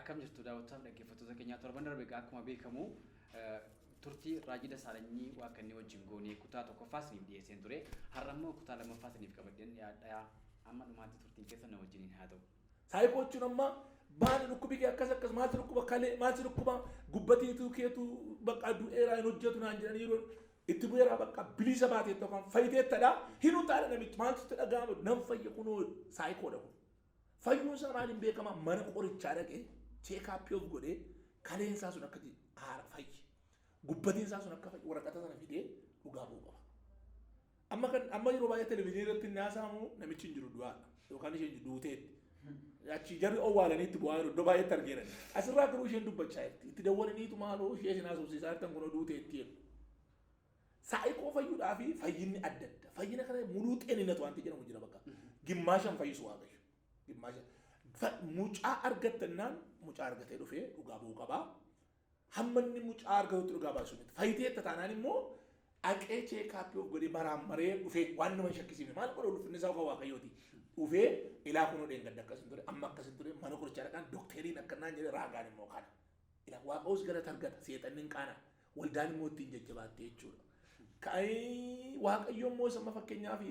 Akkam jirtu daawwattootaaf dhaggeeffattoota keenyaa? Torban darbe egaa akkuma beekamu turtii Raajii Dasaalanyii Waaqannee wajjin goonee kutaa tokkoffaa isiniif dhiyeesseen ture. Har'a immoo kutaa lammaffaa isiniif qabadheen dhiyaadha. Amma dhumaatti turtiin keessan na wajjiniin haa ta'u. Saayikoo jechuun amma baani dhukkubi kee akkas akkas, maaltu dhukkuba, kalee maaltu dhukkuba, gubbatiitu keetu bakka du'eeraa hin hojjetu naan jedhanii yeroo itti bu'eeraa bakka bilisa baateetta yookaan fayyiteettadha. Hin utaala namichi, maaltu itti dhaga'ama, nan fayya, kunoo saayikoodha kun. Fayyuun isaa maaliin beekama? Mana qorichaa dhaqee check-up of godhee, kaleen isaa sun akka haara fayye, gubbatiin isaa sun akka fayye waraqata sana fidee dhugaa bu'uu qaba. Amma kan amma yeroo baay'ee televizyiinii irratti inni haasa'amu namichi hin jiru, du'aadha yookaan isheen duuteetti. Achi jarri owwaalanii itti bu'aa jiru, iddoo baay'eetti argeeran. Asirraa garuu isheen dubbachaa jirti. Itti dawwalaniitu maaloo ishee isin haasofsiisaa jirtan kunoo duuteetti jedhu. Saayikoo fayyuudhaa fi fayyinni adda adda. Fayyina kana muluu xeeninatu wanti jedhamu jira bakka. Gimmaashan fayyisu Waaqayyo. Gimmaashan. Mucaa argattannaan mucaa argatee dhufee dhugaa bu'uu qabaa. Hamma inni mucaa argatutti dhugaa baasu miti. Fayyiteetta taanaan immoo dhaqee check-up of godhee maraammaree dhufee waan nama hin shakkisiifne maal godha, ulfinni isaa kan Waaqayyooti. Dhufee ilaa kunoo dheengadda akkas hin ture, amma akkas hin ture, mana qorichaa dhaqaan dookteriin akka naan jedhe, raagaan immoo kana. Ilaa Waaqayyoos galata argata, seexanni hin qaana, waldaan immoo ittiin jajjabaatte jechuudha. Waaqayyo immoo isa amma fakkeenyaaf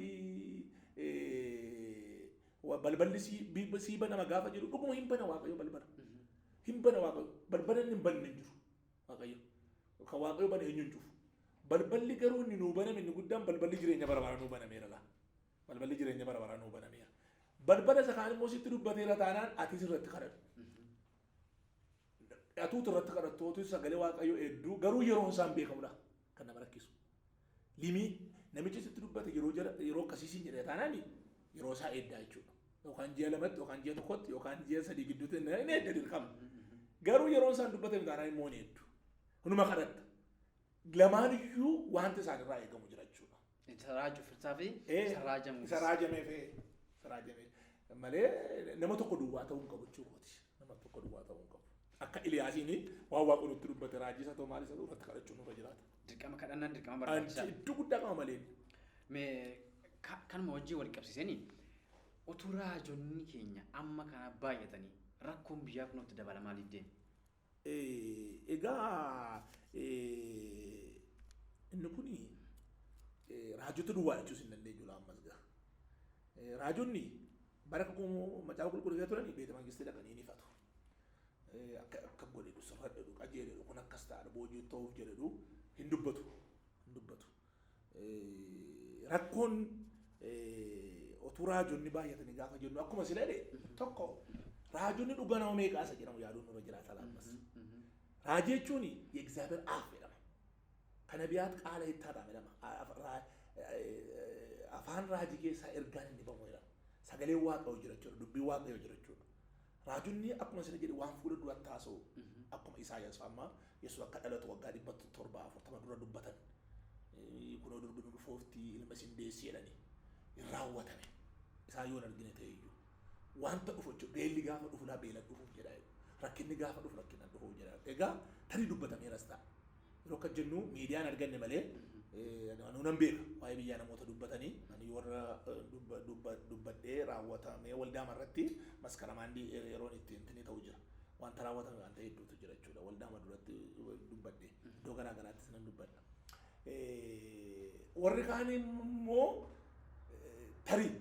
balballi sii banama gaafa jedhu dhuguma hin bana Waaqayyo balbala. Hin bana Waaqayyo. Balbala inni hin banne hin jiru. Waaqayyo. Kan Waaqayyo bane eenyu hin cufu. Balballi garuu inni nuu baname inni guddaan balballi jireenya bara baraa nuu banameera laa. Balballi jireenya bara baraa nuu banameera. Balbala isa kaan immoo sitti dubbateera taanaan atis irratti kadhadhu. Atuutu irratti kadhattu, sagalee Waaqayyoo hedduu garuu yeroon isaan beekamudha kan nama rakkisu. Limii namichi sitti dubbate yeroo jala yeroo akkasii siin jedhe taanaan yeroo isaa eeddaa jechuudha. Yookaan ji'a 2tti yookaan ji'a 1tti yookaan ji'a 3 gidduutti inni eedda dirqama. Garuu yeroo isaan dubbate taanaan immoo hin eeddu. Hunuma kadhatta. Lamaan iyyuu wanti isaan irraa eegamu jira jechuudha. Isa raajuu fi isa raajamuuf. Isa raajameef, isa raajameef malee nama tokko duwwaa ta'uu hin qabu jechuu kooti. Nama tokko duwwaa ta'uu hin qabu. Akka Iliyaasiin waan Waaqni nutti dubbate raajii isa ta'u maal isa ta'u irratti kadhachuun nurra jiraata. Dirqama kadhannaan dirqama barbaachisaadha. Iddoo guddaa qaba malee. Mee kanuma wajjin wal qabsiisanii, utuu raajonni keenya amma kana baay'atanii rakkoon biyyaa kunuutti dabala maaliif deema? Egaa inni kuni raajota duwwaa jechuus hin dandeenyu laa ammas gaa. Raajonni bara kakuu macaafa qulqulluu keessa turanii beeta mangistii dhaqanii ni ifatu. Akka akka godhedhu, sirradhedhu, qajeeledhu, kun akkas ta'adha, boojii ta'uuf jedhedhu hin dubbatu. Hin dubbatu. Rakkoon otuu raajonni baay'atanii gaafa jennu akkuma sila jedhe tokko raajonni dhugaa nama meeqaa isa jedhamu yaaduun nurra jiraata laammas. Raajii jechuun የእግዚአብሔር አፍ jedhama. ከነቢያት ቃለ ይታጣም jedhama. Afaan raajii keessaa ergaan inni bamu jedhama. Sagaleen Waaqayyoo jira jechuudha. Dubbiin Waaqayyoo jira jechuudha. Raajonni akkuma sila jedhe waan fuula duratti haasa'u, akkuma Isaayyaas amma Yesuus akka dhalatu waggaa 740 dura dubbatan. Kunoo durbi nu dhufoofti, ilma isin deessi jedhani. Hin raawwatame. Isaan yoo hin argine ta'e iyyuu. Wanta dhufu jechuudha. Beelli gaafa dhufu laa beela dhufuuf jedha. Rakkinni gaafa dhufu rakkina dhufuuf jedha. Egaa tarii dubbatameeras ta'a. Yeroo akka jennu miidiyaan arganne malee anuu nan beeka waa'ee biyyaa namoota dubbatanii, ani warra dubbadhee raawwatamee waldaama irratti maskaramaandii yeroon itti intini ta'u jira. Wanta raawwatame waan ta'e hedduutu jira jechuudha. Waldaama duratti dubbadhee iddoo garaa garaattis nan dubbadha. Warri kaan immoo tarii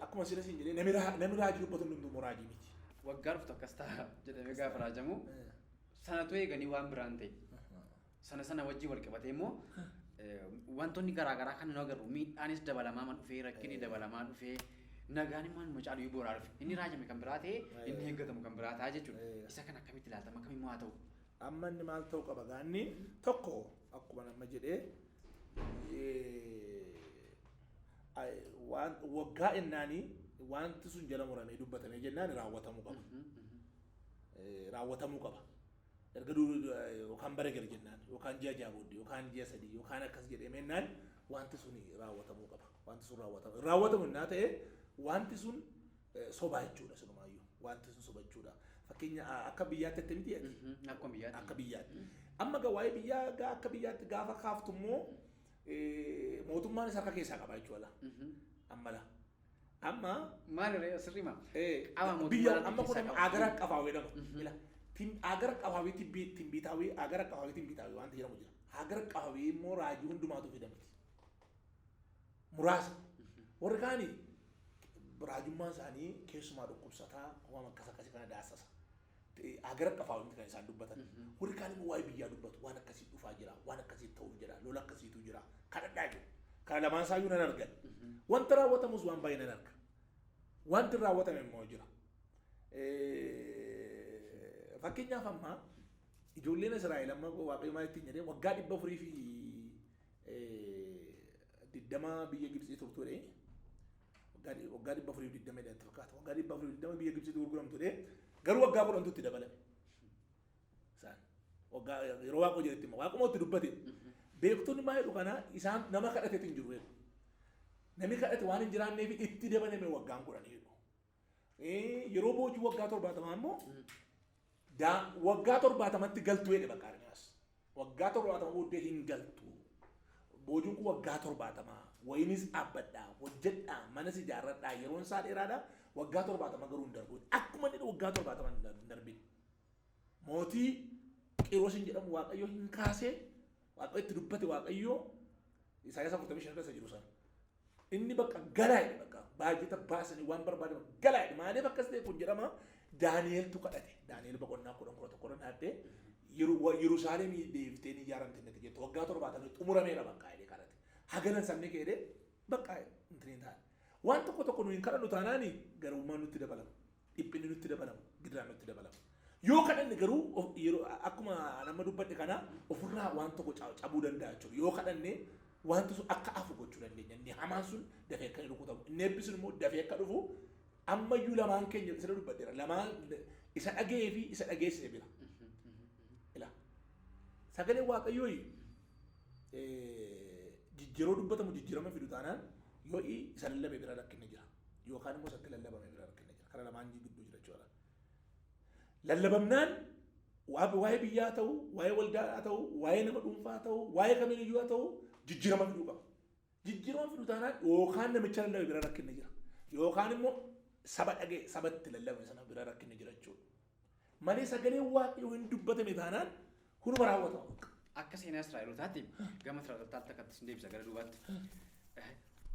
akkuma sila siin jedhee namni raajii dubbatu hundumtuu immoo raajii miti. Waggaa dhuftu akkas ta'a jedhamee gaafa raajamu sanatu eeganii waan biraan ta'e. Sana sana wajjin wal qabatee immoo wantoonni garaa garaa kan nu agarru miidhaanis dabalamaa man dhufee, rakkinni dabalamaa dhufee, nagaan immoo anuma caalu iyyuu booraa dhufe. Inni raajame kan biraa ta'e, inni eeggatamu kan biraa ta'a jechuudha. Isa kana akkamitti ilaaltama, akkamiin haa ta'u? Amma inni maal ta'uu qaba gaanni tokko akkuma nama jedhee waan waggaa innaanii wanti sun jala muramee dubbatamee jennaan raawwatamuu qaba. Raawwatamuu qaba. Erga yookaan bara gara jennaan yookaan ji'a 6 booddee yookaan ji'a 3 yookaan akkas jedhee mennaan wanti sun raawwatamuu qaba. Wanti sun raawwatamu. Raawwatamu innaa ta'e wanti sun sobaa jechuudha sunumaayyuu. Wanti sun soba jechuudha. Fakkeenya akka biyyaatti itti miti ati? Akkuma biyyaatti. Akka biyyaatti. Amma gaa waa'ee biyyaa gaa akka biyyaatti gaafa kaaftu immoo mootummaan isa harka keessaa qaba jechuudha. Ammala. Amma Maal ree sirriima? Qaama mootummaa biyya irratti amma kun keessaa qaba. አገር አቀፋዊ jedhama. Ila አገር አቀፋዊ ትንቢታዊ አገር አቀፋዊ ትንቢታዊ wanta jedhamu jira. አገር አቀፋዊ immoo raajii hundumaatu fidamti. Muraasa. Warri kaani raajummaan isaanii keessumaa dhukkubsataa waan akkas akkasii kana daasasa. አገር አቀፋዊ miti kan isaan dubbatan. Warri kaan immoo waa'ee biyyaa dubbatu, waan akkasii dhufaa jira, waan akkasii ta'uuf jira, lola akkasiitu jira, kadhadhaa jiru. Kana lamaan isaayyuu nan argan. Wanta raawwatamus waan baay'ee nan arga. Wanti raawwatame immoo jira. Fakkeenyaaf amma ijoolleen Israa'el amma Waaqayyo maal ittiin jedhee waggaa 420 biyya Gibxii turtu jedhee, waggaa 420 jedhee fakkaata. Waggaa 420 biyya Gibxiitti gurguramtu jedhee, garuu waggaa 10tu itti dabalame. Isaan waggaa yeroo Waaqoo jedhetti immoo Waaquma itti dubbate. Beektonni maal jedhu kana, isaan nama kadhateetu hin jiru jedhu. Namni kadhate waan hin jiraanneef itti dabalame waggaan 10 jedhu. Yeroo boojuu waggaa 70 immoo waggaa 70tti galtu jedhe bakka Ermiyaas. Waggaa 70 booddee hin galtu. Boojuun kun waggaa 70, wayinis dhaabbadhaa, hojjedhaa, manas ijaarradhaa, yeroon isaa dheeraadha. Waggaa 70 garuu hin darbu. Akkuma inni waggaa 70 hin darbin. Mootii Qiroosiin jedhamu Waaqayyo hin kaasee, Waaqayyo itti dubbate, Waaqayyo Isaayyaas 45 keessa jiru sana. Inni bakka galaa jedhe, bakka baajata baasanii waan barbaadamu galaa jedhe. Maaliif akkas ta'e kun jedhama? Daani'eltu kadhate. Daani'el boqonnaa 10 11 irra naattee Yerusaalemii deebiftee ni ijaaramte natti jettu waggaa 70 xumurameera bakka jedhee kadhate. Haganan sabni kee jedhee bakka intini taane. Waan tokko tokko nu hin kadhannu taanaani garummaan nutti dabalama. Dhiphinni nutti dabalama. Gidiraan nutti dabalama. Yoo kadhanne garuu yeroo akkuma nama dubbadhe kana ofirraa waan tokko cabuu danda'a jechuudha. Yoo kadhanne wanti sun akka hafu gochuu dandeenya. Inni hamaan sun dafee akka inni rukutamu. Inni eebbi sun immoo dafee akka dhufu ammayyuu lamaan keenya isa dubbadheera. Lamaan isa dhaga'ee fi isa dhageessise bira. Ila sagalee Waaqayyoo jijjiiroo dubbatamu jijjiirama fidu taanaan yoo isa lallabe bira rakkinni jira. Yookaan immoo isatti lallabame bira rakkinni jira. Kana lamaan gidduu jira jechuudha. Lallabamnaan waa'ee biyyaa ta'u, waa'ee waldaa ta'u, waa'ee nama dhuunfaa ta'u, waa'ee kamiiniyyuu haa ta'u, jijjiirama fiduu qaba. Jijjiirama fiduu taanaan yookaan namicha lallabe bira rakkinni jira. Yookaan immoo saba dhagee sabatti lallabame sana bira rakkinni jira jechuudha. Malee sagaleen Waaqayyoo hin dubbatame taanaan hunduma raawwatama. Akka seenaa Israa'elootaatti gama Israa'elootaatti akkatti isin deebisa gara duubaatti.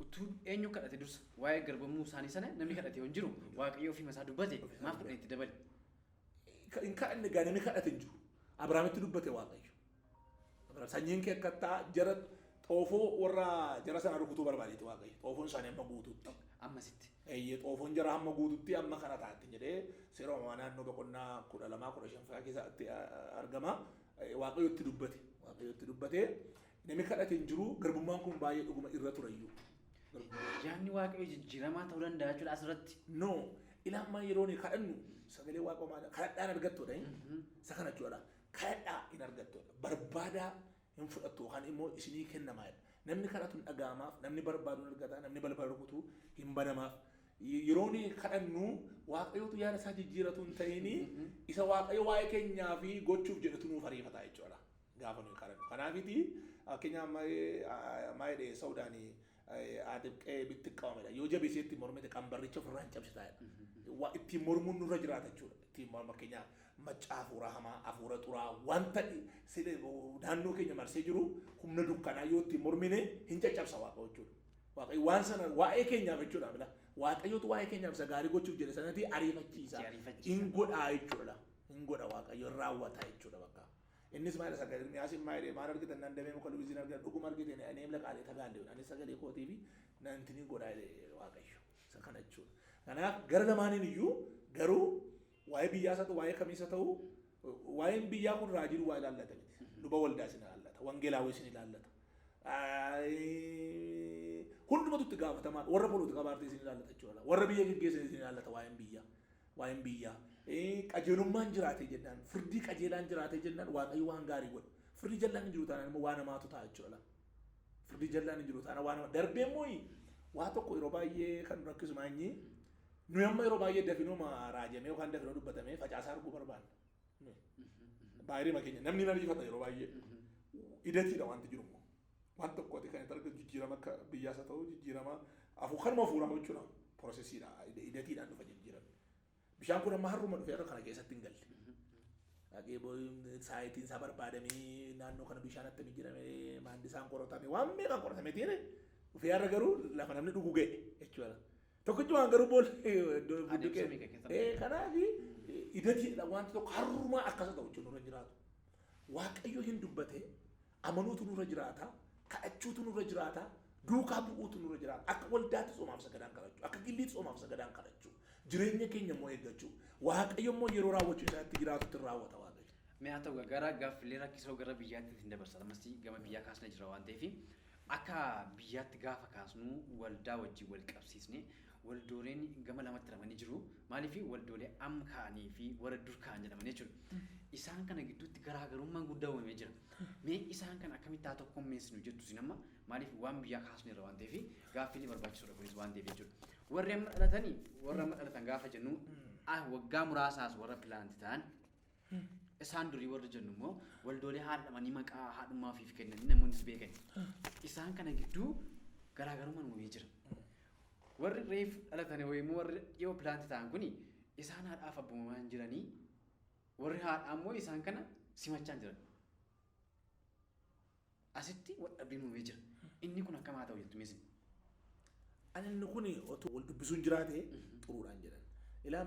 Utuu eenyu kadhate dursa waa'ee garbamuu isaanii sana namni kadhate hin jiru, Waaqayyo ofii isaa dubbate, maaf 10 itti dabale? Hin kadhanne gaa, namni kadhate hin jiru. Abrahaamitti dubbate Waaqayyo. Abrahaam sanyiin kee akka ta'a jara xoofoo warra jara sana rukutuu barbaadeeti Waaqayyo. Xoofoon isaanii amma guututti. Ammasitti. Eeyyee, xoofoon jara hamma guututti amma kana taatti jedhee seera uumamaa naannoo boqonnaa 12 15 fa'aa keessatti argama. Waaqayyo itti dubbate. Waaqayyo itti dubbate. Namni kadhate hin jiru, garbummaan kun baay'ee dhuguma irra tureyyuu. Yaadni Waaqayyo jijjiiramaa ta'uu danda'a jechuudha asirratti. No, ilaa yeroo nuyi kadhannu sagalee Waaqa maal kadhadhaan argattudha. Isa kana jechuudha. Kadhadhaa hin argattudha. Barbaadaa hin fudhattu yookaan immoo isinii kennamaa jedha. Namni kadhatu hin dhaga'amaaf, namni barbaadu hin argata, namni balbala rukutu hin banamaaf. Yeroo nuyi kadhannu Waaqayyotu yaada isaa jijjiiratu hin ta'ini, isa Waaqayyo waa'ee keenyaa fi gochuuf jedhutu nuuf ariifata jechuudha. Gaafa nuyi kadhannu. Kanaafiti fakkeenyaaf maal jedhee Saawudaanii adibqee bitti qabamedha. Yoo jabeessee ittiin mormite qambarricha ofirraa hin cabsitaa jedha. Ittiin mormuun nurra jiraata jechuudha. Ittiin morma fakkeenyaaf macca hafuura hamaa, hafuura xuraa, wanta naannoo keenya marsee jiru, humna dukkanaa yoo ittiin mormine hin caccabsa Waaqa jechuudha. Waaqayyo waan sana waa'ee keenyaaf jechuudha bila. Waaqayyotu waa'ee keenyaaf isa gaarii gochuuf jedhe sanatti ariifachiisa. Ariifachiisa. Hin godhaa jechuudha. Hin godha, Waaqayyo hin raawwata jechuudha bakka. Innis maal isa Ermiyaas maal jedhee, maal argitan nan damee muka lubiziin argitan dhuguma argite ani emla qaalee tagaalle anis sagalee kootii fi nantini godhaa jedhe Waaqayyo. Isa kana jechuudha. Kanaaf gara lamaaniin iyyuu garuu waa'ee biyyaas haa ta'u, waa'ee kamiis haa ta'u, waa'een biyyaa kun raajii waa ilaallata miti. Luba waldaa isin ilaallata. Wangeelaawii isin ilaallata. Hundumatu itti gaafatamaa warra polotikaa paartii isin ilaallata jechuudha. Warra biyya geggeessan isin ilaallata waa'een biyyaa. Waa'een biyyaa. Qajeelummaan jiraate jennaan, firdii qajeelaan jiraate jennaan, Waaqayyo waan gaarii godha. Firdii jallaan hin jiru taanaan immoo waan hamaatu ta'a jechuudha. Firdii jallaan hin jiru taanaan waan hama. Darbee immoo waa tokko yeroo baay'ee kan nu rakkisu maanyi, nuyi amma yeroo baay'ee dafinoo raajamee yookaan dafinoo dubbatamee facaasaa arguu barbaanna. Baay'ee keenya namni hin ariifata yeroo baay'ee. Idatiidha wanti jiru immoo. Waan tokkooti kan itti argatu jijjiirama akka biyyaas haa ta'u, jijjiirama kanuma hafuuraa jechuudha. Processiidha, hidatiidhaan dhufa jijjiiramni. Bishaan kun amma har'uma dhufee har'a kana keessatti hin galle. Dhaqee siteiin isaa barbaadamee, naannoo kana bishaan attamii jedhamee, maandisaan qoratame, waan meeqaan qoratame ta'e dhufee har'a garuu lafa namni dhugu ga'e jechuudha. Tokkichi waan garuu boolla Adeemsa meeqa keessa. Kanaaf hidatiidha, wanti tokko har'umaa akkasa ta'u jechuun nurra jiraatu. Waaqayyo hin dubbate, amanuutu nurra jiraata, kadhachuutu nurra jiraata, duukaa bu'uutu nurra jiraata. Akka waldaatti tsoomaaf sagadaan kadhachuu, akka gilliitti tsoomaaf sagadaan kadhachuu, jireenya keenya immoo eeggachuu. Waaqayyo immoo yeroo raawwachuu isaatti jiraatutti raawwata Waaqayyo. Mee haa ta'u, gara gaaffilee rakkisoo gara biyyaatti ittiin dabarsa. Ammas gama biyyaa kaasnee jira waan ta'eef, akka biyyaatti gaafa kaasnu waldaa wajjin wal qabsiisne, waldooleen gama lamatti ramanii jiru. Maaliif waldoolee amma ka'anii fi warra dur ka'an jedhaman jechuudha. Isaan kana gidduutti garaagarummaan guddaa uumamee jira. Mee isaan kana akkamitti haa tokkummeessinu jettu isin amma? Maaliif waan biyyaa kaasneerra waan ta'eef, gaaffilee barbaachisuudha kunis waan ta'eef jechuudha. Warri amma dhalatanii, warra amma dhalatan gaafa jennu waggaa muraasaas warra plant ta'an, isaan durii warra jennu immoo waldoolee haadhamanii maqaa haadhummaa ofiif kennanii namoonnis beekan. Isaan kana gidduu garaagarummaan uumamee jira. Warri reefu dhalatan immoo, warri dhiyoo plant ta'an kuni isaan haadhaaf abboomamaa hin jiranii, warri haadhaa immoo isaan kana simachaa hin jiran. Asitti wal dhabbiin uumamee jira. Inni kun akkam haa ta'u jettu meesin? Ani inni kun otoo wal dubbisuun jiraate xuruudhaan jedhan. Ilaa,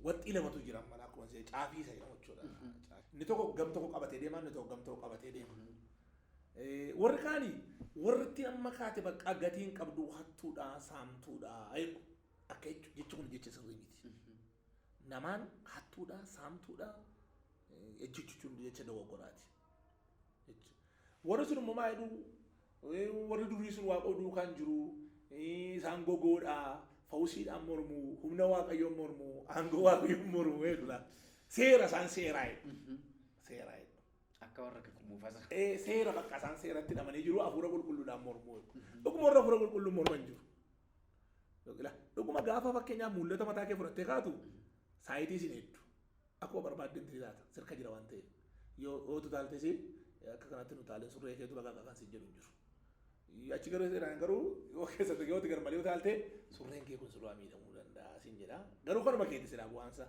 waxxii lamatu jira mana, akkuma ishee caafii isa jedhamu jechuudha. Inni tokko gam tokko qabatee deema, inni tokko gam tokko qabatee deema. Warri kaanii warri amma kaate bakka gatiin qabdu, hattuudha, saamtuudha. Akka jechi kun jecha sirrii miti. Namaan hattuudha, saamtuudha jechuun jecha dogoggoraati. Warri sun immoo maal jedhu? Warri durii sun waaqa duukaan jiru, isaan gogoodha, fawusiidhaan mormu, humna waaqayyoon mormu, aangoo waaqayyoon mormu jedhudha. Seera isaan seeraa jedhu. Seeraa jedhu. Akka warra kakumuufasa. Seera bakka isaan seeratti hidhamanii jiru, hafuura qulqulluudhaan mormu. Dhuguma warra hafuura qulqulluu morman jiru. Dhuguma gaafa fakkeenyaaf mul'ata mataa kee fudhattee kaatu siteii isin hedduu. Akkuma barbaadde taata, sirka jira waan ta'eef. Yoo utaaltes akka kanatti nu taaleen surree keetu bakka kan siin jedhu hin jiru. Achi garuu seeraan garuu yoo keessatti yoo gar malee utaalte, surreen kee kun surraa miidhamuu danda'a siin jedha. Garuu kanuma keeti silaa bu'aansa.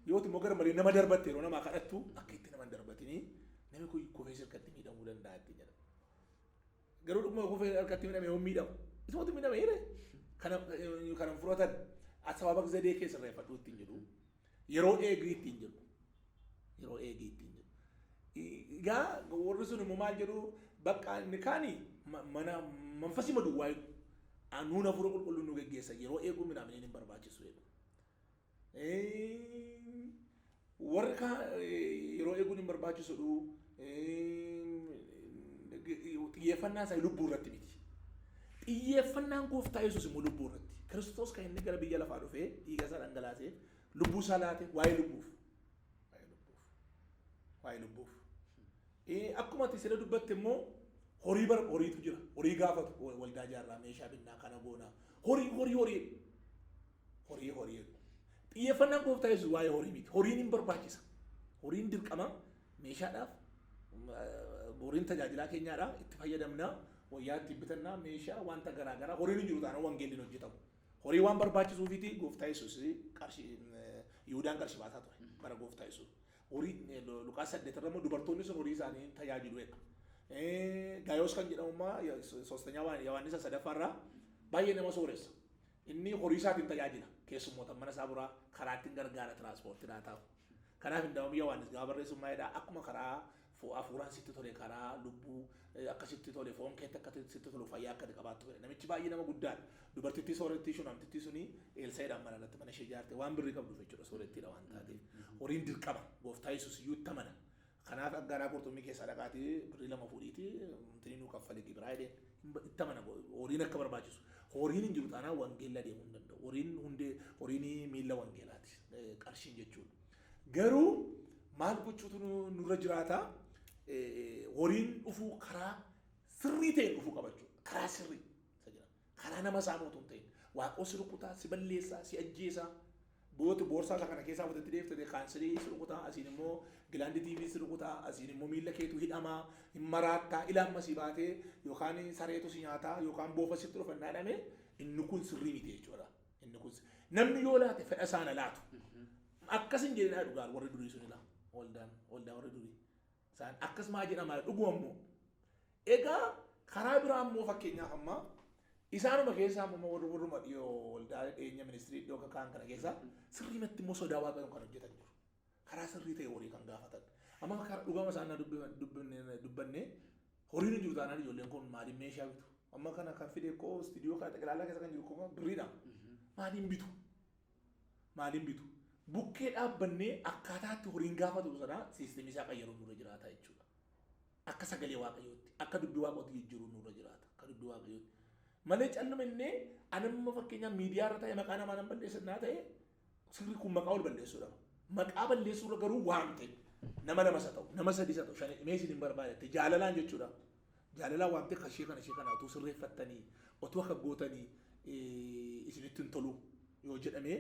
Yooti immoo gar malee nama darbatte, yeroo namaa kadhattu akka itti nama hin darbatinii, namni kun kufee sirkatti miidhamuu danda'a ittiin jedha. Garuu dhuguma kufee harkatti miidhame yoo miidhamu. Isumatu miidhame jedhe. Kana fudhatan sababa zadee keessa irreeffadhu ittiin jedhu. Yeroo eegii ittiin jedhu. Yeroo eegii ittiin jedhu. Egaa warri sun immoo maal jedhu? Bakka inni kaani mana manfasii maduwwaa jedhu. Nuun hafuura qulqulluu nu geggeessa, yeroo eeguu midhaaminiin hin barbaachisu jedhu. Warri kaan yeroo eeguun hin barbaachisu jedhu, xiyyeeffannaan isaa lubbuu irratti miti. Xiyyeeffannaan gooftaa Yesuus immoo lubbuu irratti. Kiristoos kan inni gara biyya lafaa dhufee dhiiga isaa dhangalaasee lubbuu isaa laate waa'ee lubbuuf. Waa'ee lubbuuf. Waa'ee lubbuuf. Akkuma ati sila dubbatte immoo horii bar horiitu jira. Horii gaafatu, waldaa jaarraa, meeshaa binnaa, kana goonaa. Horii, horii, horii. Horii, horii. Xiyyeeffannaan gooftaa Yesuus waa'ee horii miti. Horiin hin barbaachisa. Horiin dirqama meeshaadhaaf, horiin tajaajilaa keenyaadha, itti fayyadamna, wayyaa ittiin bitannaa, meeshaa, wanta garaagaraa. Horiin hin jiru taanaan wangeelli hin hojjetamu. Horii waan barbaachisuufiti gooftaa Yesuus qarshii, Yihuudaan qarshii baasaa ture bara gooftaa Yesuus. Horii Luqaas 8 irra immoo dubartoonni sun horii isaanii tajaajilu jedha. Gaayoos kan jedhamu immoo soostanyaa Yohaannisa sadaffaarraa baay'ee nama sooressa. Inni horii isaatiin tajaajila. Keessummoota mana isaa biraa karaa ittiin gargaara, tiraanspoortii taa'u. Kanaaf hin daa'uun Yohaannis gaafa barreessu maalidha? Akkuma karaa hafuuraan sitti tole, karaa lubbuu akkasitti tole, foon keetti akka sitti tolu, fayyaa akka qabaattu fedha. Namichi baay'ee nama guddaadha. Dubartittii soorettii shunamtittii suni Eelsaayidhaan mana irratti mana ishee ijaarte, waan birrii qabduuf jechuudha, soorettiidha waan taateef. Horiin dirqama, gooftaa Yesuus iyyuu itti amana. Kanaaf garaa qurxummii keessaa dhaqaatii birrii 2 fuudhiitii intinii nuu kaffalee gibiraa jedheen, itti amana horiin akka barbaachisu. Horiin hin jiru taanaan wangeelli adeemuu hin danda'u. Horiin hundee, horiin miilla wangeelaati qarshiin jechuudha. Garuu maal gochuutu nurra jiraata? Horiin dhufuu karaa sirrii ta'een dhufuu qaba jechuudha. Karaa sirrii isa jedhama. Karaa nama saamuu otoo hin ta'in. Waaqoo si rukutaa, si balleessaa, si ajjeesaa. Booti boorsaa isa kana keessaa walitti deeftee kaanserii si rukutaa, asiin immoo gilaandii TV si rukutaa, asiin immoo miilla keetu hidhamaa, hin maraattaa, ilaamma si baatee yookaan sareetu si nyaataa yookaan boofa sitti dhufannaa jedhamee inni kun sirrii miti jechuudha. Inni kun namni yoo laate fedha isaan laatu. Akkas hin jedhinaa dhugaa warri durii sun ilaa waldaan waldaa warri durii. Isaan akkas maa jedhama dhuguma immoo. Egaa karaa biraa immoo fakkeenyaaf amma isaanuma keessaa immoo warri warruma dhiyoo waldaa dhiyeenya ministirii dhiyoo kaan kana keessaa sirriimatti immoo sodaa waaqayyoon kan hojjetan jiru. Karaa sirrii ta'e horii kan gaafatan. Amma karaa dhugama isaan dubbanne horiin hin jiru taanaan ijoolleen kun maaliin meeshaa bitu? Amma kana kan fide koo istiidiyoo kana xaqilaalaa keessa kan jiru koo birriidha. Maaliin bitu? Maaliin bitu? Bukkee dhaabbannee akkaataatti horiin gaafatu sana siistemii isaa qayyaruun nurra jiraata jechuudha. Akka sagalee waaqayyootti, akka dubbii waaqayyootti jijjiiruun nurra jiraata. Akka dubbii waaqayyootti. Malee calluma innee anamma fakkeenyaaf miidiyaa irra ta'e maqaa namaa nan balleessannaa ta'e sirri kun maqaa ol balleessuudha. Maqaa balleessuurra garuu waamte nama lama isa ta'u, nama sadi isa ta'u, shan mee isin hin barbaadette jaalalaan jechuudha. Jaalalaan waamte kashee kana ishee kana utuu sirreeffattanii utuu akka gootanii isinitti hin tolu yoo jedhamee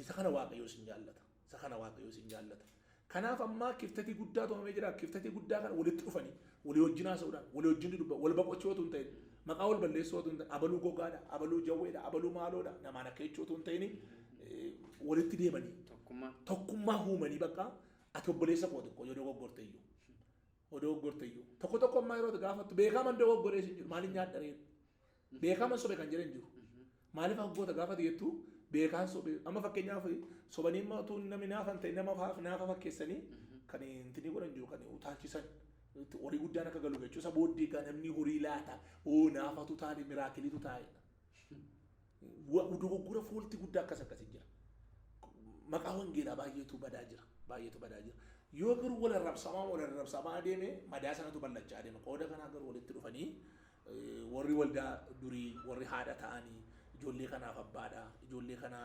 isa kana waaqayyoo isin jaallata. Isa kana waaqayyoo isin jaallata. Kanaaf ammaa kiftatii guddaa tumamee jira. Kiftatii guddaa kana walitti dhufanii walii wajjin haasa'uudhaan walii wajjin dubba wal boqochuu otoo hin ta'in maqaa wal balleessuu otoo hin ta'in abaluu gogaadha, abaluu jawweedha, abaluu maaloodha namaan akka jechuu otoo hin ta'in walitti deemanii tokkummaa uumanii bakka ati obboleessa koo xiqqoo yoo dogoggorte iyyuu. Yoo dogoggorte iyyuu. Tokko tokko ammaa yeroo gaafattu beekaman dogoggoree sin jiru maaliin nyaadha beekaman sobe kan jedhan jiru. Maaliif akka goota gaafate jettu beekaan sobe amma fakkeenyaaf sobanii immoo utuu namni naafan ta'e nama naafa fakkeessanii kan intini godhan jiru kan utaalchisan horii guddaan akka galu jechuudha. Isa booddee egaa namni horii laata oo naafatu taane miraakiliitu taa'edha. Dogoggora foolti guddaa akkas akkasii jira. Maqaa wangeelaa baay'eetu badaa jira. Baay'eetu badaa jira. Yoo garuu wal arrabsamaa wal arrabsamaa adeeme madaa sanatu bal'achaa adeema. Qooda kanaa garuu walitti dhufanii warri waldaa durii warri haadha ta'anii ijoollee kanaaf abbaadha ijoollee kana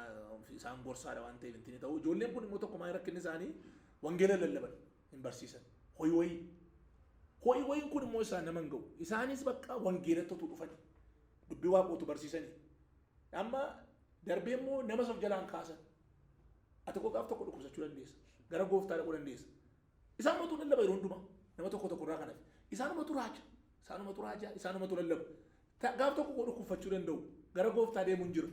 isaan gorsaadha waan ta'eef intini ta'u ijoolleen kun immoo tokko maal rakkinni isaanii wangeela lallaban hin barsiisan ho'i wayii ho'i wayiin kun immoo isaan nama hin ga'u isaanis bakka wangeelatti utuu dhufanii dubbii waaqootu barsiisanii amma darbee immoo nama of jalaan kaasan ati qoqaaf tokko dhukkubsachuu dandeessa gara gooftaa dhaquu dandeessa isaan mootuu lallaba yeroo hundumaa nama tokko tokko irraa kanaaf isaanumatu raaja isaanumatu raaja isaanumatu lallabu gaaf tokko koo dhukkubfachuu danda'u gara gooftaa deemuun jira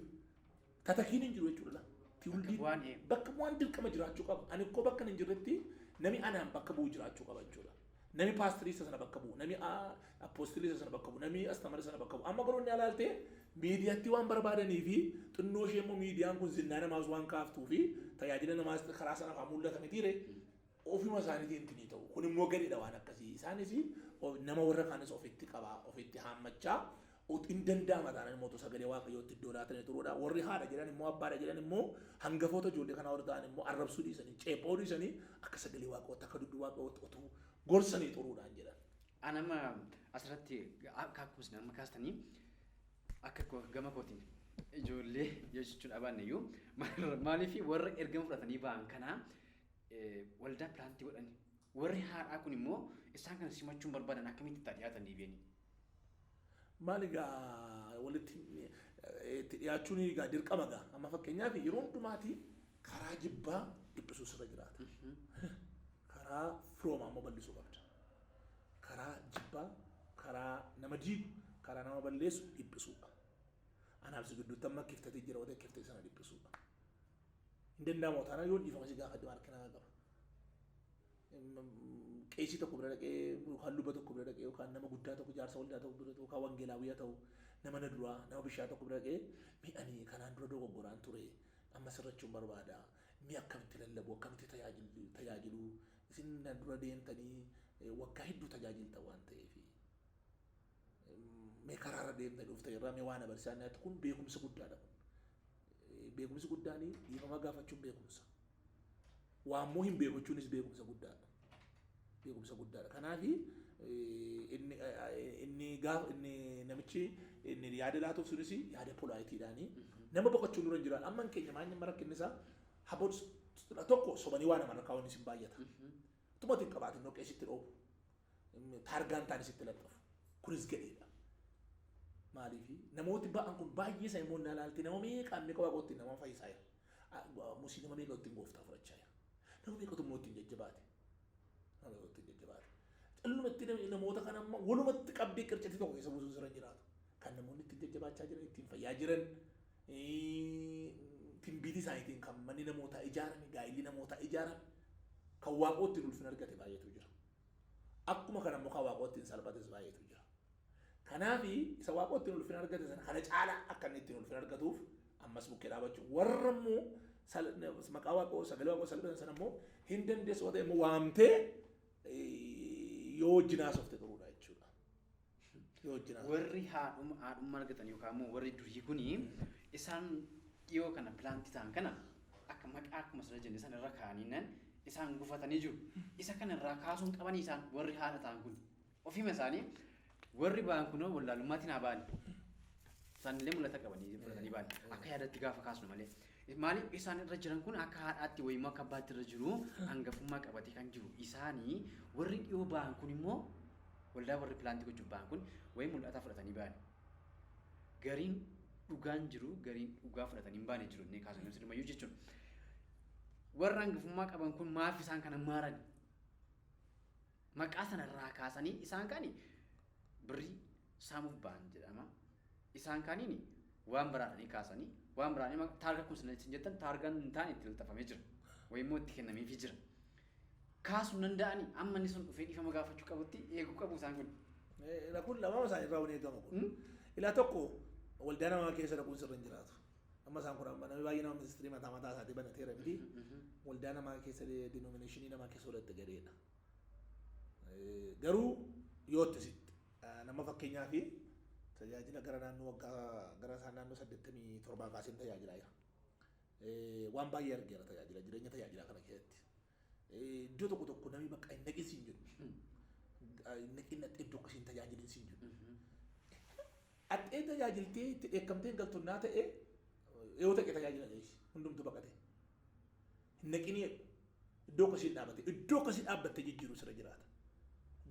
tatakiin hin jiru jechuudha tiwuldiin bakka bu'aan dirqama jiraachuu qaba ani koo bakka hin jirretti nami anaan bakka bu'u jiraachuu qaba jechuudha nami paastirii isa sana bakka bu'u nami appoostilii isa sana bakka bu'u nami astamara sana bakka bu'u amma garuu inni alaaltee miidiyaatti waan barbaadanii fi xinnoo ishee immoo miidiyaan kun zinnaa namaas waan kaaftuu fi tajaajila namaas karaa sana fa'aa mul'ata mitiire ofuma isaaniitiin ittiin ta'u kun immoo gadhiidha waan akkasii isaanis nama warra kaanis ofitti qabaa ofitti haammachaa hin danda'ama taanaan immoo sagalee waaqayyootti iddoo laatanii turuudha warri haadha jedhan immoo abbaadha jedhan immoo hangafoota ijoollee kanaa warra ta'an immoo arrabsuu dhiisanii ceephoo dhiisanii akka sagalee waaqayyootti akka dubbii waaqayyootti utuu gorsanii turuudhaan jedhan. Anama asirratti akka akkuma isin amma kaastanii akka gama kootiin ijoollee jechuun dhabaanne iyyuu maaliif warra ergama fudhatanii ba'an kanaa waldaa pilaantii godhani warri haadhaa kun immoo isaan kana simachuun barbaadan akkamitti itti dhiyaatan deebi'anii. Maal egaa walitti itti dhiyaachuun egaa dirqama egaa amma fakkeenyaaf yeroo hundumaati karaa jibbaa dhiphisuu sirra jiraata. Karaa firoomaa immoo bal'isuu qabda. Karaa jibbaa, karaa nama diigu, karaa nama balleessu dhiphisuudha. Anaaf si gidduutti amma kiftatee jira waan ta'eef kiftatee sana dhiphisuudha. Hin danda'amu taanaan yoo dhiifama si gaafadhe maal kenna qaba. Qeesii tokko bira dhaqee yookaan luba tokko bira dhaqee yookaan nama guddaa tokko jaarsa waldaa tokko bira yookaan wangeelaawwiyaa ta'u nama na duraa nama bishaa tokko bira dhaqee mi ani kanaan dura dogoggoraan ture amma sirrachuun barbaada mi akkamitti lallabu akkamitti tajaajilu isin na dura deemtanii waggaa hedduu tajaajilta waan ta'eef mee karaarra deemtanii dhuftan irraa mee waan abarsiisaa nyaatti kun beekumsa guddaadha kun. Beekumsi guddaan dhiifama gaafachuun beekumsa. Waan immoo hin beekuchuunis beekumsa guddaadha. Beekumsa guddaadha. Kanaaf inni inni gaafa inni namichi inni yaada laatuuf sunis yaada polaayitiidhaani nama boqochuun dura hin jiraan. Amma keenya maal nama rakkinni isaa haboo tokko sobanii waan nama rakkaa'uun isin baay'ata. Tumatti hin qabaatin dhoqqee sitti dhoobu. Taargaan ta'an sitti laxxafu. Kunis gadheedha. Maaliif namooti ba'an kun baay'ee isaa immoo ilaalte nama meeqaan meeqa waaqootti nama fayyisaa jira. Musliima meeqa ittiin gooftaa fudhachaa jira. Nama meeqatu immoo ittiin jajjabaate. Nama meeqatu ittiin jajjabaate. Callumatti namoota kana amma walumatti qabdee qircatii tokko keessa buusuun sirra hin jiraatu. Kan namoonni ittiin jajjabaachaa jiran, ittiin fayyaa jiran, timbiitii isaaniitiin kan manni namootaa ijaarame, gaa'illi namootaa ijaarame, kan waaqoo ittiin ulfina argate baay'eetu jira. Akkuma kana immoo kan waaqoo ittiin salphates baay'eetu jira. Kanaaf isa waaqoo ittiin ulfina argate sana kana caalaa akka inni ittiin ulfina argatuuf ammas bukkee dhaabachuu, warra immoo maqaa waaqoo, sagalee waaqoo salphatan sana immoo hin dandeessu ta'e immoo waamtee yoo wajjin haasofte xuruudha jechuudha. Yoo wajjin haasofte. Warri haadhummaa argatan yookaan immoo warri durii kuni isaan dhiyoo kana plant ta'an kana akka maqaa akkuma sana jenne sana irra kaa'anii nan isaan gufatanii jiru. Isa kana irraa kaasuun qabanii isaan warri haadha ta'an kun ofiima isaanii warri ba'an kunoo wallaalummaatiin haa ba'ani. Isaanillee mul'ata qabanii fudhatanii ba'an akka yaadatti gaafa kaasnu malee. Maaliif isaan irra jiran kun akka haadhaatti wayimmoo akka abbaatti irra jiru, hangafummaa qabatee kan jiru isaanii. Warri dhiyoo ba'an kun immoo waldaa warri plant gochuuf ba'an kun wayii mul'ata fudhatanii ba'an. Gariin dhugaan jiru, gariin dhugaa fudhatanii hin baane jiru inni kaasanii silumayyuu jechuudha. Warra hangafummaa qaban kun maaf isaan kana maaran? Maqaa sana irraa kaasanii isaan kaani birrii saamuuf ba'an jedhama. Isaan kaaniin waan biraadhanii kaasanii waan biraadhanii taargaa kun isin jettan taargaan hin taane itti laxxafamee jira. Wayimmoo itti kennameefii jira. Kaasuu hin danda'anii amma inni sun dhufee dhiifama gaafachuu qabutti eeguu qabu isaan kun. Kun lama isaanii irraa waan eegamu kun. Ilaa, tokko waldaa namaa keessa dhaquun sirra hin jiraatu. Amma isaan kun amma namni baay'ee nama ministry mataa mataa isaatii banateera miti. Waldaa namaa keessa, denomination namaa keessa walitti gadeedha. Garuu yoo itti sitti nama fakkeenyaa fi tajaajila gara naannoo waggaa gara isaan naannoo 87 kaaseen tajaajilaa jira. Waan baay'ee argeera tajaajila jireenya tajaajilaa kana keessatti. Iddoo tokko tokko namni bakka hin naqin siin jedhu. Hin naqin, dhaqxee iddoo akkasiin tajaajilin siin jedhu. Dhaqxee tajaajiltee itti dheekkamtee hin galtunnaa ta'e yoo ta'e tajaajila jechi hundumtu baqate. Hin naqinii jedhu. Iddoo akkasiin dhaabate, iddoo akkasii dhaabbattee jijjiiruu sirra jiraata.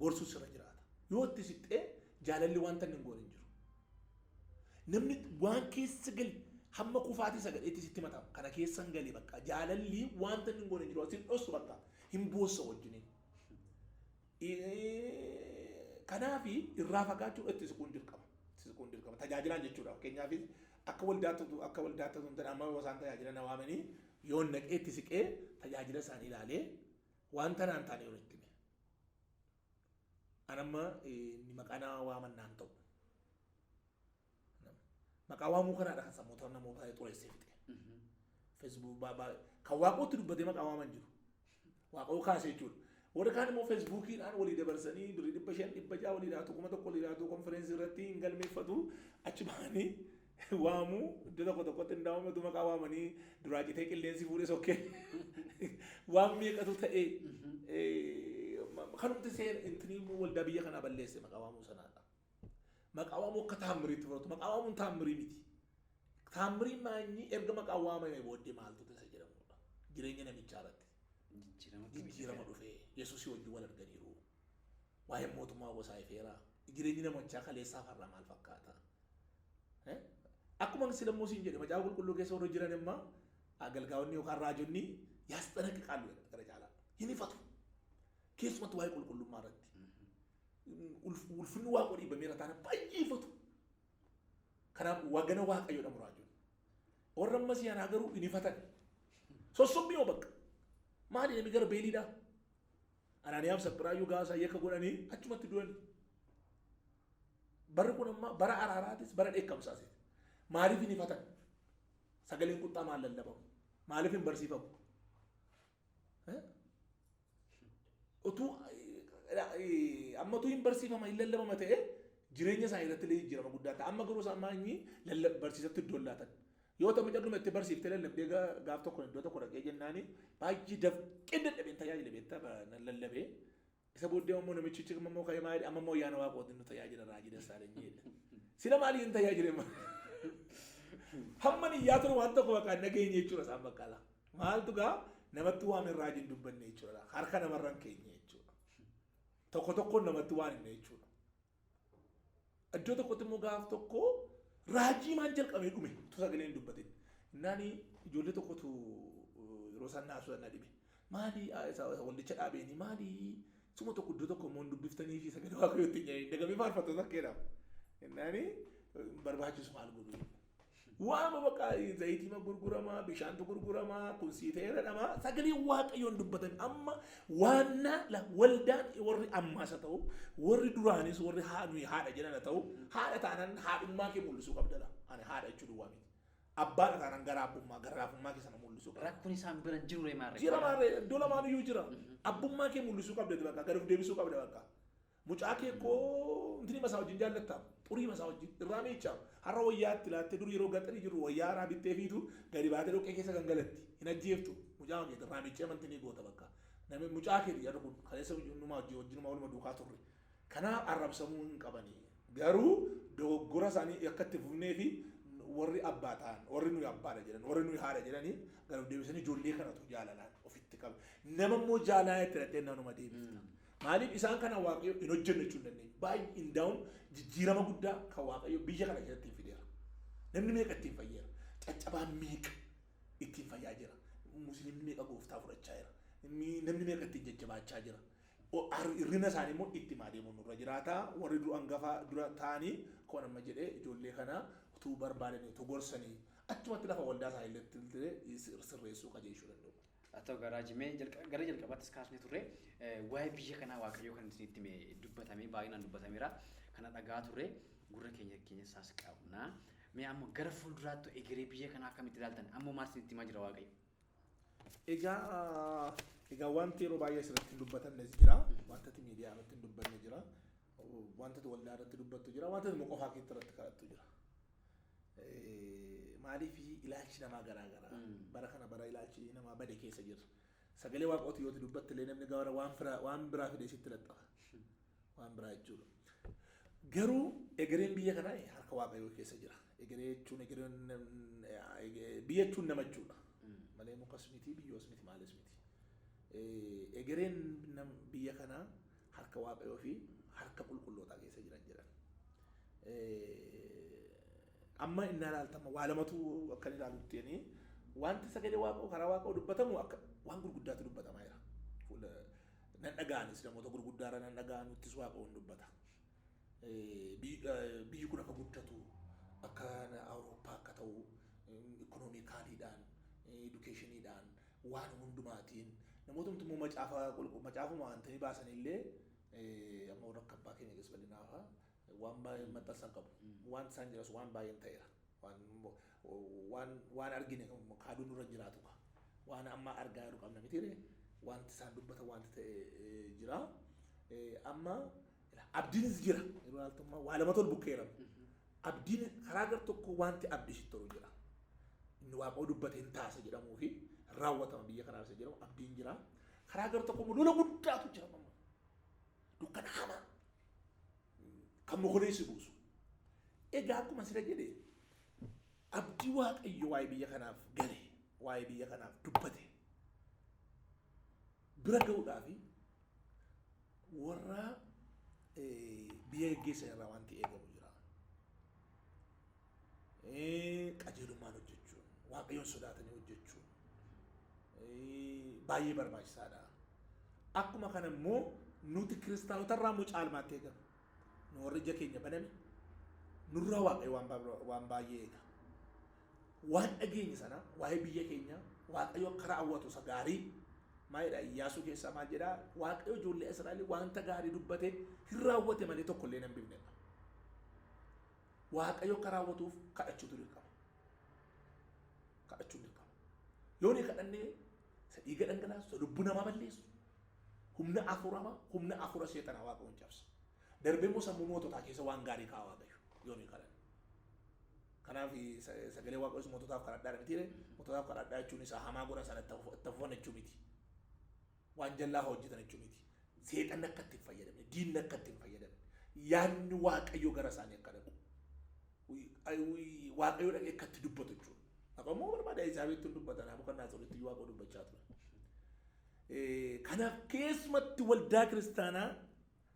Gorsuu sirra jiraata. Yoo itti siqxee jaalalli wanta inni hin goone hin jiru. Namni waan keessa gale hamma kufaatii sagaleetti sitti matama. Kana keessa hin gale bakka jaalalli wanta inni hin goone hin jiru. Asin dhossu bakka hin boossa wajjiniin. Kanaafi irraa fagaachuu, itti siquun dirqama. Itti siquun dirqama. Tajaajilaan jechuudha. Fakkeenyaaf akka waldaatti osoo hin ta'in amma yoo isaan tajaajila na waamanii yoo naqee itti siqee tajaajila isaanii ilaalee wanta naan taane yoo itti hime. Anamma inni maqaa nama waaman naan ta'u. Maqaa waamuu kanaadha kan sammuuta namoota xureessee fixe. Facebook kan waaqootti dubbatee maqaa waaman jiru. Waaqoo kaasee jechuudha. Warri kaan immoo Facebookiidhaan walii dabarsanii birrii 500, 600 walii laatu, 1000 walii laatu, konfereensii irratti hin galmeeffatu, achi bahanii waamuu. Iddoo tokko tokkotti hin daawwamatu, maqaa waamanii duraa citee qilleensi fuudhee sokkee waan meeqatu ta'e. Kanumti seen intinii waldaa biyya kanaa balleesse maqaa waamuu sanaadha. Maqaa waamuu akka taammiriitti fudhatu. Maqaa waamuun taammirii miti. Taammiriin maanyii erga maqaa waamame booddee maaltu tasa jedhamudha. Jireenya namichaa irratti. Jijjiirama dhufee Yesuusii wajjin wal arganiiru. Waa'een mootummaa gosaa ifeera. Jireenyi namichaa kaleessaa farra maal fakkaata? Akkuma silammuu siin jedhe, macaafa qulqulluu keessa warra jiran immoo agalgaa'onni yookaan raajonni ያስጠነቅቃሉ jedha gara caalaa. Hin ifatu. Keessumatti waa'ee qulqullummaa irratti. Ulfinni waaqa dhiibameera taana baay'ee ifatu. Kanaaf wagana waaqayyoodha muraajonni. Warra ammas yaanaa garuu hin ifatan. Sossobbii yoo bakka. Maali, namni gara beeliidhaa? Anaaniyaaf Saphiraayyuu gaafa yakka godhanii achumatti du'ani. Barri kun amma bara araaraatis bara dheekkamsaas. Maaliif hin ifatan? Sagaleen quxxaa maal lallabamu? Maaliif hin barsiifamu? Utuu amma utuu hin barsiifama, hin lallabama ta'e jireenya isaanii irratti illee jijjiirama guddaa ta'a. Amma garuu isaan maanyii barsiisatti iddoo laatan. Yoo ta'u calluma itti barsiiftee lallabdee gaaf tokko iddoo tokko dhaqee jennaani baay'ee dafqee dadhabeen tajaajila beektaa lallabee. Isa booddee immoo namichichi immoo ka'ee maali, amma immoo ayyaana waaqootiin nu tajaajila raajii Dassaalany jedhe. Sila maaliin tajaajile? Hamma iyyaa ture waan tokko bakka dhageenye jechuudha isaan bakka ala. Maaltu gaa namatti waan hin raajiin dubbanne jechuudha. Harka namarra hin keenye jechuudha. Tokko tokkoon namatti waan hin jechuudha. Iddoo tokkotti immoo gaaf tokko raajii maan jalqabee dhume utuu sagalee hin dubbatin. Innaani ijoollee tokkotu yeroo isaan naasuu na dhibe. Maali waldicha dhaabeeni maali suma tokko iddoo tokko immoo dubbiftanii fi sagalee Waaqayyootti hin jedhin dagamee faarfattoota akkeedha. Innaani barbaachisu maal godhu? Waama bakka zayitiima gurguramaa, bishaantu gurguramaa, kun sii ta'eera dhama. Sagalee Waaqayyoon dubbatan amma waanna waldaan warri ammaas haa ta'u, warri duraanis warri nuyi haadha jedhan haa ta'u, haadha taanaan haadhummaa kee mul'isuu qabdala. Ani haadha jechuu duwwaa miti. Abbaadha taanaan gara abbummaa, gara laafummaa kee sana mul'isuu qabda. Rakkoon isaan bira hin jiru maarree. Jira maarree, iddoo lamaan iyyuu jira. Abbummaa kee mul'isuu qabda bakka, gad of deebisuu qabda bakka. Mucaa kee koo intini masaa wajjin jaallatta. Xurii masaa wajjin irraa miichaa. Har'a wayyaa itti laattee dur yeroo gaxarii jiru wayyaa haaraa bittee fiitu gadi baatee dhoqqee keessa gangalatti. Hin ajjeeftu. Mucaa kee irraa miiccee amantii goota bakka. Namni mucaa kee jedhu kun kaleessa numaa wajjin wajjinumaa waluma duukaa turre. Kanaaf arrabsamuu hin qabanii. Garuu dogoggora isaanii akka itti fufnee fi warri abbaa ta'an, warri nuyi abbaadha jedhan, warri nuyi haadha jedhanii gara of deebisanii ijoollee kanatu jaalalaan ofitti qabu. Nama immoo jaalalaa itti hidhattee nanuma deebifta. Maaliif isaan kana Waaqayyo hin hojjennu jechuu hin dandeenyu. Baay'ee indaa'uun jijjiirama guddaa kan Waaqayyo biyya kana keessatti hin fideera. Namni meeqa ittiin fayyeera. Caccabaan meeqa ittiin fayyaa jira. Musliimni meeqa gooftaa fudhachaa jira. Namni meeqa ittiin jajjabaachaa jira. Hirrina isaanii immoo itti himaa deemuun nurra jiraata. Warri dura hangafaa dura ta'anii akkuma amma jedhee ijoollee kana utuu barbaadanii utuu gorsanii achumatti lafa waldaa isaanii illee sirreessuu qajeelchuu danda'u. Haa ta'u garaa jimee gara jalqabaattis kaasnee turre waa'ee biyya kanaa Waaqayyoo kan isinitti hime dubbatamee baay'inaan dubbatameera. Kana dhagaa turre gurra keenya keenya isaas qabna. Mee amma gara fuulduraatti egeree biyya kanaa akkamitti ilaaltan? Amma maal isinitti himaa jira Waaqayyo? Egaa wanti yeroo baay'ee asirratti hin dubbatamnes jira. Wanta ati miidiyaa irratti hin dubbanne jira. Wanta ati waldaa irratti dubbattu jira. Wanta ati immoo qofaa keetti irratti kadhattu jira. Maaliif ilaalchi namaa garaa garaa. Bara kana bara ilaalchi namaa bade keessa jirra. Sagalee Waaqooti yoo dubbatte illee namni gara waan biraa fidee sitti laxxafa. Waan biraa jechuudha. Garuu egereen biyya kanaa harka Waaqayyoo keessa jira. Egeree jechuun egereen biyya jechuun nama jechuudha. Malee mukas miti, biyyoos miti, maalis miti. Egereen biyya kanaa harka Waaqayyoo fi harka qulqullootaa keessa jiran jedhan. Amma inni ilaaltama waa lamatu akka inni ilaalutti wanti sagalee Waaqoo karaa Waaqoo dubbatamu akka waan gurguddaatu dubbatamaa jira. Nan dhaga'anis namoota gurguddaarra nan dhaga'an nuttis Waaqoo hin dubbata. Biyyi kun akka guddatu, akka Awurooppaa akka ta'u, ikonoomikaaliidhaan, edukeeshiniidhaan, waan hundumaatiin namoota immoo macaafuma waan ta'anii baasanillee amma warra akka abbaa keenya keessa bal'inaafa waan baay'ee maxxansan qabu. Waan isaan jiras waan baay'een ta'eera. Waan argine kaaduu nurra jiraatu waan amma argaa jiru qabna mitiire wanti isaan dubbatan wanti ta'e jira. Amma abdiinis jira. Yeroo ilaaltummaa waa lamatu ol bukkeera. Abdiin karaa gar tokko wanti abdii sitti tolu jira. Inni Waaqoo dubbate hin taasa jedhamuu fi raawwatama biyya kanaaf isa jedhamu abdiin jira. Karaa gar tokko immoo lola guddaatu jira. Dukkana hamaa kan mokoleessi buusu. Egaa akkuma sira jedhe abdii Waaqayyo waa'ee biyya kanaaf gale, waa'ee biyya kanaaf dubbate bira ga'uudhaaf warra biyya geggeessan irraa wanti eegamu jira. Qajeelummaan hojjechuun, Waaqayyoon sodaatanii hojjechuun baay'ee barbaachisaadha. Akkuma kana immoo nuti kiristaanota irraa immoo caalmaatti eegama. Nu warri ija keenya baname nurraa Waaqayyo waan baay'ee eega. Waan dhageenye sana waa'ee biyya keenya Waaqayyo akka raawwatu isa gaarii maalidha Iyyaasuu keessaa maal jedhaa Waaqayyo ijoollee Israa'el wanta gaarii dubbate hin raawwate malee tokko illee hin hambifnedha. Waaqayyo akka raawwatuuf kadhachuutu dirqama. Kadhachuun dirqama. Yoo ni kadhannee isa dhiiga dhangalaasu, isa lubbuu namaa balleessu, humna afuramaa, humna afura seexanaa Waaqayyoon cabsa. Darbee immoo sammuu moototaa keessa waan gaarii kaa'a Waaqayyo yoo ni kadhanne. Kanaaf sagalee Waaqayyoos moototaaf kadhadhaa miti. Moototaaf kadhadhaa jechuun isaa hamaa godhan sana itti fufan jechuu miti. Waan jallaa hojjetan jechuu miti. Seexanni akka itti hin fayyadamne, diinni akka itti hin fayyadamne, yaadni Waaqayyoo gara isaanii akka dhaqu, Waaqayyoo dhaqee akka itti dubbatu jechuudha. Akka immoo barbaada Elizaabeettu hin dubbata, Nabukadnezaritti iyyuu Waaqayyoo dubbachaa ture. Kanaaf keessumatti waldaa kiristaanaa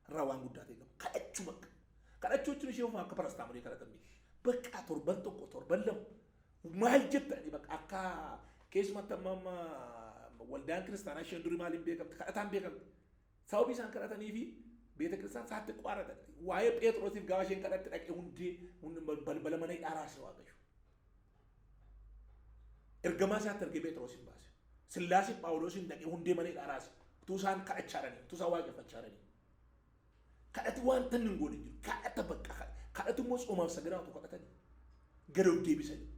irraa waan guddaa ta'e qaba. Kadhachuu bakka. Kadhachuu jechuun ishee ofuma akka parastaamolee kadhatan miti. Bakka torban tokko torban lama Maal jettani bakka akka keessumatti amma waldaan kiristaanaa isheen durii maaliin beekamti? Kadhataan beekamti. Sababii isaan kadhatanii fi beeta kiristaan saatti qoarata. Waa'ee Phexrosiif gaafa isheen kadhatte dhaqee hundee balbala mana hidhaa raase Waaqayyo. Ergamaa isaatti argee Phexrosin baase. Sillaasiif Phaawulosin dhaqee hundee mana hidhaa raase. Utuu isaan kadhachaa jiranii, utuu isaan waaqeffachaa jiranii. Kadhati wanta inni hin goone hin jiru. Kadhata bakka kadhatu immoo tsoomaaf sagadaa utuu kadhatanii. Gad of deebisanii.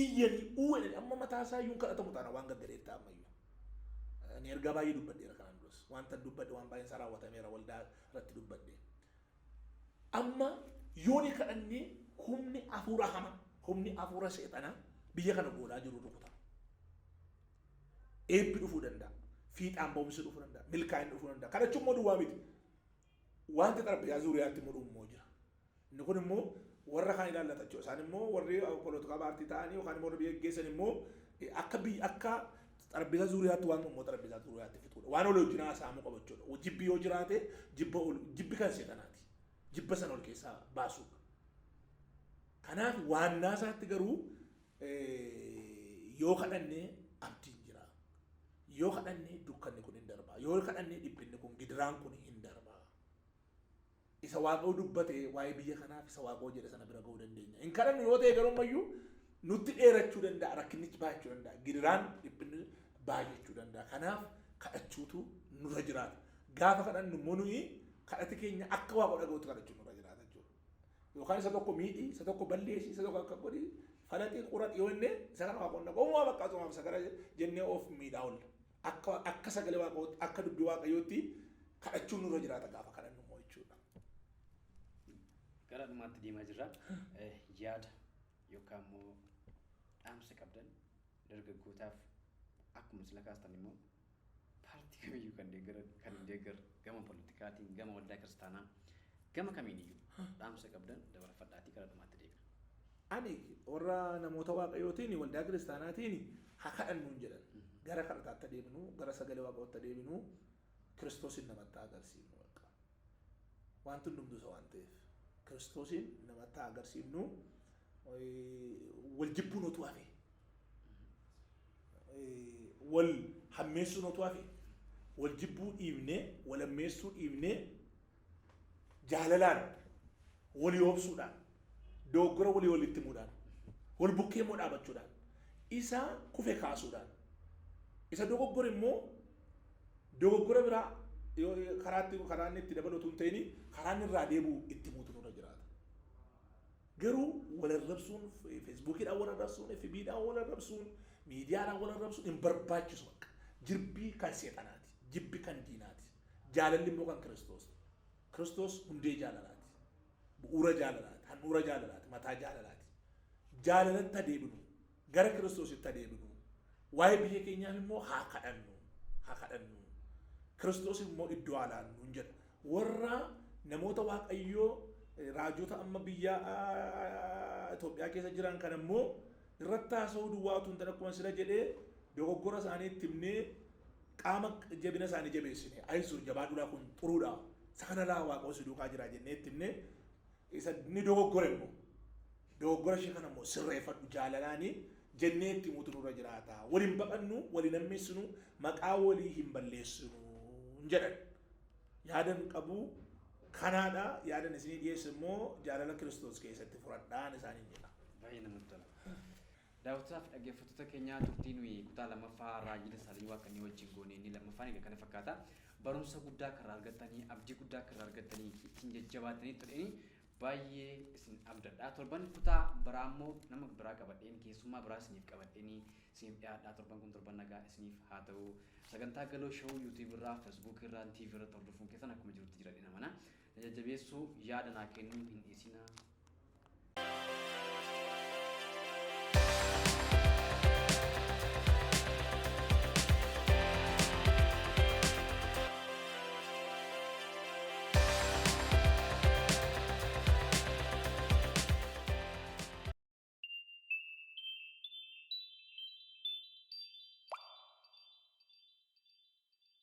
Iyyanii uwwanii amma mataa isaa iyyuu hin kadhatamu taana waan gaggareetta ammayyuu. Ani ergaa baay'ee dubbadheera kanaan duras. Wanta dubbadhe waan baay'een isaa raawwatameera waldaa irratti dubbadhe. Amma yoo ni kadhannee humni hafuura hamaa, humni hafuura seexanaa biyya kana goolaa jiru rukuta. Eebbi dhufuu danda'a. Fiixaan ba'umsi dhufuu danda'a. Milkaa'inni dhufuu danda'a. Kadhachuun immoo duwwaa miti. Wanti xarapheezaa zuuriyaatti immoo dhufu immoo jira. Inni kun immoo warra kaan ilaallata jechuudha. Isaan immoo warri polotikaa paartii ta'anii yookaan immoo warri biyya geggeessan immoo akka biyya akka xarapheezaa zuuriyaatti waan immoo xarapheezaa zuuriyaatti fixuudha. Waan olii wajjin haasa'amuu qaba jechuudha. Jibbi yoo jiraate jibba ol jibbi kan seexanaati. Jibba sana ol keessaa baasuudha. Kanaaf waannaa isaatti garuu yoo kadhanne abdiin jira. Yoo kadhanne dukkanni kun hin darba. Yoo kadhanne dhiphinni kun gidiraan kun hin darba. Isa Waaqayyo dubbate waa'ee biyya kanaaf isa Waaqayyo jedhe sana bira ga'uu dandeenya. Hin kadhannu yoo ta'e garuu ammayyuu nutti dheerachuu danda'a, rakkinnichi baay'achuu danda'a, gidiraan dhiphinni baay'achuu danda'a. Kanaaf kadhachuutu nurra jiraata. Gaafa kadhannu immoo nuyi kadhati keenya akka Waaqa dhaga'utti kadhachuun nurra jiraata jechuudha. Yookaan isa tokko miidhi, isa tokko balleessi, isa tokko akka godhi, falaxii quraxi yoo jenne isa kana Waaqoon dhaga'u uumaa bakka tsumaaf isa kana jennee of miidhaa oolla. Akka akka sagalee Waaqayyootti, akka dubbii Waaqayyootti kadhachuun nurra jiraata gaafa kadhannu immoo jechuudha. Gara dhumaatti deemaa jirra. Yaada yookaan immoo dhaamsa qabdan dargaggootaaf akkuma sila kaastan immoo paartii kamiyyuu kan deeggaran kan hin deeggarre gama politikaatiin gama waldaa kiristaanaa gama kamiiniyyuu dhaamsa qabdan dabarfadhaatii gara dhumaatti deemna. Ani warra namoota Waaqayyootiin waldaa kiristaanaatiin haa kadhannu hin jedhan. Gara kadhataatti adeemnu, gara sagalee Waaqayyootti adeemnu, Kiristoosin namatti agarsiifnu bakka. Wanti hundumtuu isa waan ta'eef. Kiristoosin namatti agarsiifnu wal jibbuun otuu hafe. Wal hammeessuun otuu hafe. Wal jibbuu dhiibnee, wal hammeessuu dhiibnee jaalalaan walii obsuudhaan, dogoggora walii walitti himuudhaan, wal bukkee immoo dhaabachuudhaan, isa kufe kaasuudhaan, isa dogoggore immoo dogoggora biraa yoo karaatti karaa inni itti dabalu utuu hin ta'in karaa inni irraa deebi'u itti himuutu nurra jiraata. Garuu wal arrabsuun, Feesbuukiidhaan wal arrabsuun, FBdhaan wal arrabsuun, miidiyaadhaan wal arrabsuun hin barbaachisu bakka. Jibbi kan seexanaati. Jibbi kan diinaati. Jaalalli immoo kan Kiristoos. Kiristoos hundee jaalalaati. Bu'uura jaalalaati. Handhuura jaalalaati. Mataa jaalalaati. Jaalalatti adeemnu. Gara Kiristoositti adeemnu. Waa'ee biyya keenyaaf immoo haa kadhannu. Haa kadhannu. Kiristoos immoo iddoo haa laannu hin jedha. Warra namoota Waaqayyoo raajota amma biyya Itoophiyaa keessa jiran kan immoo irratti haasa'uu duwwaa utuu hin ta'in akkuma sila jedhee dogoggora isaanii itti himnee qaama jabina isaanii jabeessine. Ayizoo jabaadhuudhaa kun xuruudha. Isa kana laa Waaqayyo si duukaa jira jennee itti himnee isa ni dogoggore immoo dogoggora ishee kana immoo sirreeffadhu jaalalaanii jennee itti himuutu nurra jiraata. Waliin baqannu, waliin hammeessinu, maqaa walii hin balleessinu jedhan. Yaadan qabu kanaadha. Yaadan isinii dhiyeesse immoo jaalala Kiristoos keessatti fudhadhaan isaaniin jedha. Baay'ee namatti tola. Daawwattootaa fi dhaggeeffattoota keenyaa turtii nuyi kutaa lammaffaa raajii Dassaalany Waaqanii wajjin goone inni lammaffaan egaa kana fakkaata. Barumsa guddaa akka irraa argattanii, abdii guddaa akka irraa argattanii, ittiin jajjabaatanii tolanii baay'ee isin abdadha. Torban kutaa biraa immoo nama biraa qabadheen keessummaa biraa isiniif qabadheenii isiniif dhiyaadha. Torban kun torban nagaa isiniif haa ta'u. Sagantaa Galoo Show YouTube irraa, Facebook irraa, TV irratti hordofuun keessan akkuma jirutti jira dha mana. Na jajjabeessuu yaada naa kennuu hin dhiisinaa.